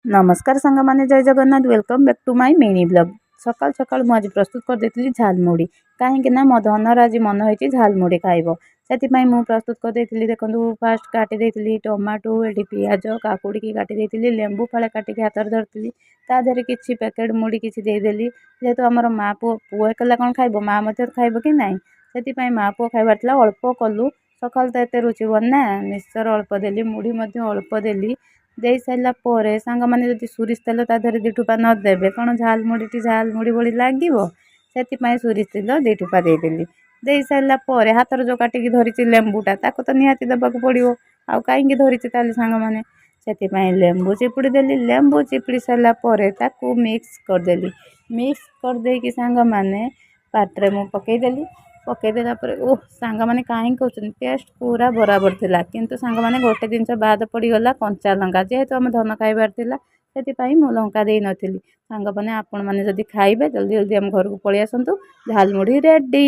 ନମସ୍କାର ସାଙ୍ଗମାନେ, ଜୟ Jagannath. Welcome back to my mini vlog. ସକାଳୁ ସକାଳୁ ମୁଁ ଆଜି ପ୍ରସ୍ତୁତ କରିଦେଇଥିଲି ଝାଲମୁଢ଼ି, କାହିଁକି ନା ମୋ ଧନର ଆଜି ମନ ହେଇଛି ଝାଲମୁଢ଼ି ଖାଇବ। ସେଥିପାଇଁ ମୁଁ ପ୍ରସ୍ତୁତ କରିଦେଇଥିଲି। ଦେଖନ୍ତୁ, ଫାଷ୍ଟ କାଟି ଦେଇଥିଲି ଟମାଟୋ, ଏଠି ପିଆଜ କାକୁଡ଼ିକି କାଟି ଦେଇଥିଲି, ଲେମ୍ବୁ ଫାଳେ କାଟିକି ହାତରେ ଧରିଥିଲି। ତା ଦେହରେ କିଛି ପ୍ୟାକେଟ୍ ମୁଢ଼ି କିଛି ଦେଇଦେଲି। ଯେହେତୁ ଆମର ମା ପୁଅ, ପୁଅ ଏକଲା କ'ଣ ଖାଇବ, ମା ମଧ୍ୟ ଖାଇବ କି ନାହିଁ? ସେଥିପାଇଁ ମା ପୁଅ ଖାଇବାର ଥିଲା। ଅଳ୍ପ କଲୁ, ସକାଳୁ ତ ଏତେ ରୁଚିବନି ନା। ମିକ୍ସଚର୍ ଅଳ୍ପ ଦେଲି, ମୁଢ଼ି ମଧ୍ୟ ଅଳ୍ପ ଦେଲି। ଦେଇସାରିଲା ପରେ ସାଙ୍ଗମାନେ, ଯଦି ସୋରିଷ ତେଲ ତା ଦେହରେ 2 ଠୋପା ନ ଦେବେ, କ'ଣ ଝାଲମୁଢ଼ିଟି ଝାଲମୁଢ଼ି ଭଳି ଲାଗିବ? ସେଥିପାଇଁ ସୋରିଷ ତେଲ 2 ଠୋପା ଦେଇଦେଲି। ଦେଇସାରିଲା ପରେ ହାତରେ ଯେଉଁ କାଟିକି ଧରିଛି ଲେମ୍ବୁଟା, ତାକୁ ତ ନିହାତି ଦେବାକୁ ପଡ଼ିବ। ଆଉ କାହିଁକି ଧରିଛି ତାହେଲେ ସାଙ୍ଗମାନେ? ସେଥିପାଇଁ ଲେମ୍ବୁ ଚିପୁଡ଼ି ଦେଲି। ଲେମ୍ବୁ ଚିପୁଡ଼ି ସାରିଲା ପରେ ତାକୁ ମିକ୍ସ କରିଦେଲି। ମିକ୍ସ କରିଦେଇକି ସାଙ୍ଗମାନେ, ପାଟିରେ ମୁଁ ପକାଇଦେଲି। ପକାଇଦେଲା ପରେ ଓଃ ସାଙ୍ଗମାନେ, କାହିଁକି କହୁଛନ୍ତି, ଟେଷ୍ଟ ପୁରା ବରାବର ଥିଲା। କିନ୍ତୁ ସାଙ୍ଗମାନେ, ଗୋଟେ ଜିନିଷ ବାଦ ପଡ଼ିଗଲା, କଞ୍ଚା ଲଙ୍କା। ଯେହେତୁ ଆମ ଧନ ଖାଇବାର ଥିଲା, ସେଥିପାଇଁ ମୁଁ ଲଙ୍କା ଦେଇନଥିଲି। ସାଙ୍ଗମାନେ, ଆପଣମାନେ ଯଦି ଖାଇବେ, ଜଲ୍ଦି ଜଲ୍ଦି ଆମ ଘରକୁ ପଳେଇ ଆସନ୍ତୁ। ଝାଲମୁଢ଼ି ରେଡ଼ି।